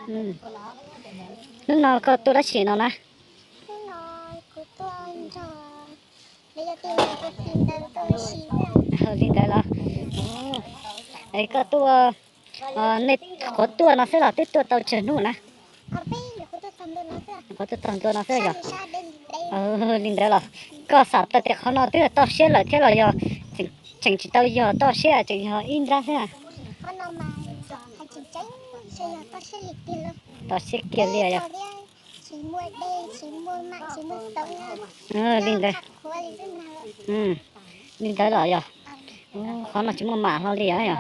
Hnub no koj tuaj dab tsi no na? Li ntawd los? Es koj tuaj, nej qhuav tuaj no xwb los twb tuaj tau tsawg hnub na? Qhuav tuaj txog ntua no xwb yog? Li ntawd los koj xam tau tias qhov no twb yog toj siab lawm thiab los yog tseem tsis tau yog toj siab, tseem yog ib nrab xwb? Toj siab kiag li yog? Li ntawd, li ntawd los yog? Qhov no tsis muaj mam hlo li yog?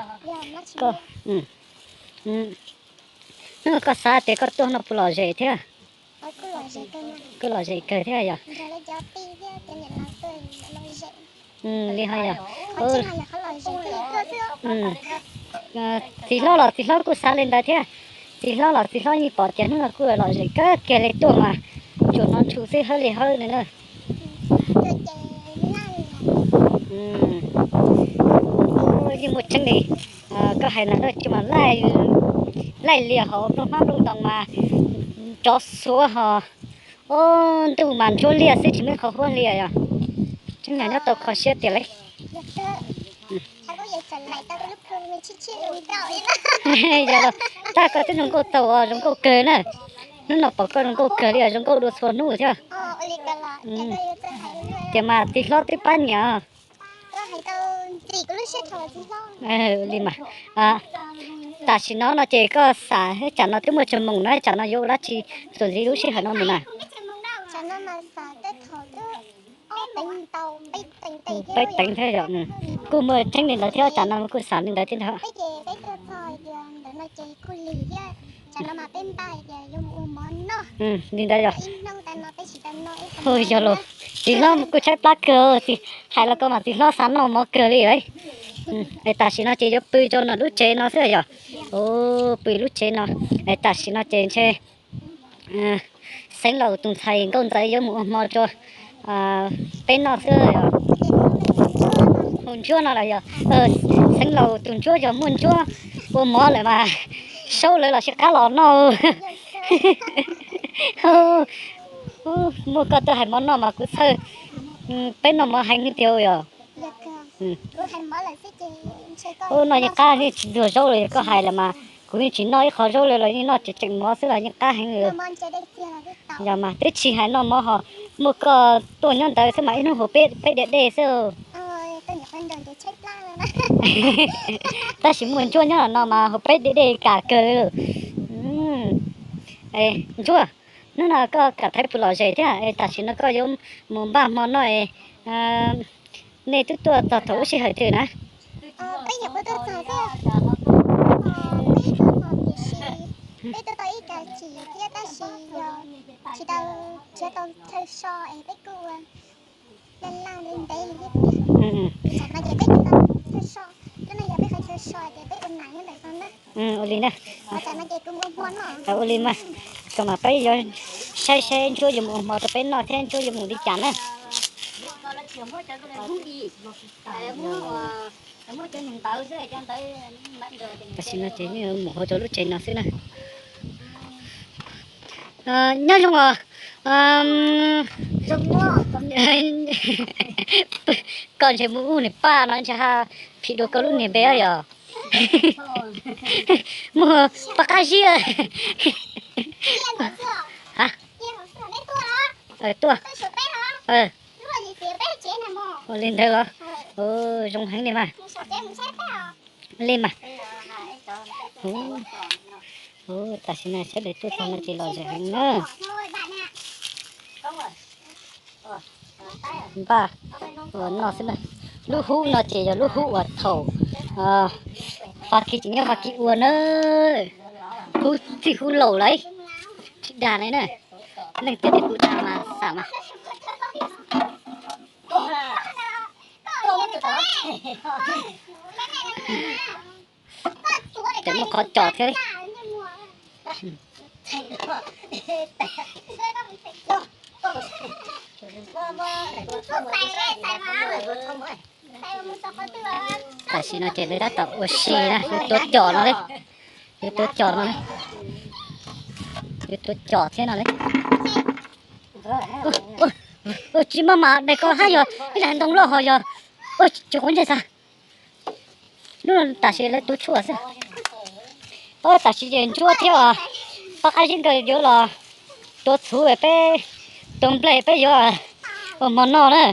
Koj xav tias koj tuaj no puas lom zem thiab? Kuj lom zem kawg thiab yog? Li ho yog? Txiv hlob los txiv hlob kuj xav li ntawd thiab. Txiv hlob los txiv hlob yeej pom tias hnub no kuj lom zem kawg kiag li, tuaj mas tsuas hnov ntshu xwb hawb li hawb li na. Yeej muaj tseeb li. Koj hais ntawd tsis mas laij lias hauv nplooj hmab nplooj ntoo mas nrov xuav ho. Ob ntuj mas ntsuab liaj xwb tsis muaj ib qho huab li yog? Tseeb yog nyob tau kho siab tiag li. Yog, tab koj twb zoo nkauj tau, zoo nkauj kawg na. Hnub no pom koj zoo nkauj kawg li, zoo nkauj dua txhua hnub thiab. Tias mas txiv hlob twb pab nyiam. Li mas, tam sim no no ces koj xav tsam no twb muaj tsawg moos na, tsam no yuav ua dab tsi txuas ntxiv lub sij hawm no mus na? Peb teev thiab yog? Kuj muaj tseeb li ntawd thiab, tsam no kuj xav li ntawd thiab ntag. Li ntawd yog? Yog los txiv hlob kuj tshaib plab kawg, hais los ko mas txiv hlob xav noj mov kawg li. Es tam sim no ces yuav pw rau no lub tsev no xwb yog? Pw lub tsev no. Es tam sim no ces ntshe Xeev Laus tus ntxhais Nkauj Ntxawm yuav mus ua hmo rau peb noj xwb yog? Hu ntsuab no los yog? Xeev Laus tus ntsuab yog muaj ntsuab ua mov lawm mas saub lawv los sib qab los noj. Muaj koj tuaj hais mov noj mas kuv txhawj peb noj mov heev tiag yog? Ub, noj yeej qab, yeej tsis ntxuag zaub li, koj hais lawm mas kuv yeej tsis noj ib qho zaub li los yeej noj tseem tseem mov xwb los yeej qab heev li. Yog mas twb tsis hais noj mov ho muaj koj tuaj nyob ntawd xwb mas ib hnub hu peb, peb diav dej xwb. Tab sis muaj ntsuab nyob no mas hu peb diav dej kam kawg li. Ntsuab, hnub no koj kam thaiv puas lom zem thiab es tam sim no koj yuav mus npaj hmo noj es nej twb tuaj txog thaum lub sij hawm twg na? Peb nyuam qhuav tuaj txog xwb. Peb tuaj tau ib kas chim thiab tab sis yog tsis tau, tsis tau chaw so es peb kuj ua laj laj ntev ntev li thiab tiag. Tam no ces peb tsis tau chaw so, lub no yog peb qhov chaw so ces peb ua nas nyob ntawm no na. Ua li na. Tam no ces kuv mus ua hmo noj. Ua li mas, kom mas peb yuav saib saib ntsuab yuav mus ua hmo rau peb noj thiab ntsuab yuav mus li cas na. Tam sim no ces mus hauv rau lub tsev no xwb na. Nyob zoo os. Koj ntshe mus ua niam paj no ntshe ha phim dua koj lub niag npe yog. Muaj paj qab zib. Tuaj. Ua li ntawd los? Zoo heev li mas. Li mas. Tam sim no sawv daws tuaj txog no ces lom zem heev na. Npaj ua noj xwb na. Lub hub no ces yog lub hub uas thaum Fab Kis tseem nyob Fab Kis ua na. Hub txij hub laus lawm, tsis dag li na. Leej twg thiaj kuv dag mas xam mas. Ces muaj qhov cos thiab. Tam sim no ces lawv tab tom ua si na, yuav tuav cos no li, yuav tuav cos no li. Yuav tuav cos thiab no li. Tsis muaj mas daim ko hab yog ib daim ntoo loj ho yog. Tsis quav ntsej xav. Lub no tam sim lawv tuav tshuaj xwb. Tam sim ces Ntsuab thiab Paj Qab Zib nkawd yuav los tuav txhuv peb, tuav nplej peb yuav ua hmo noj na.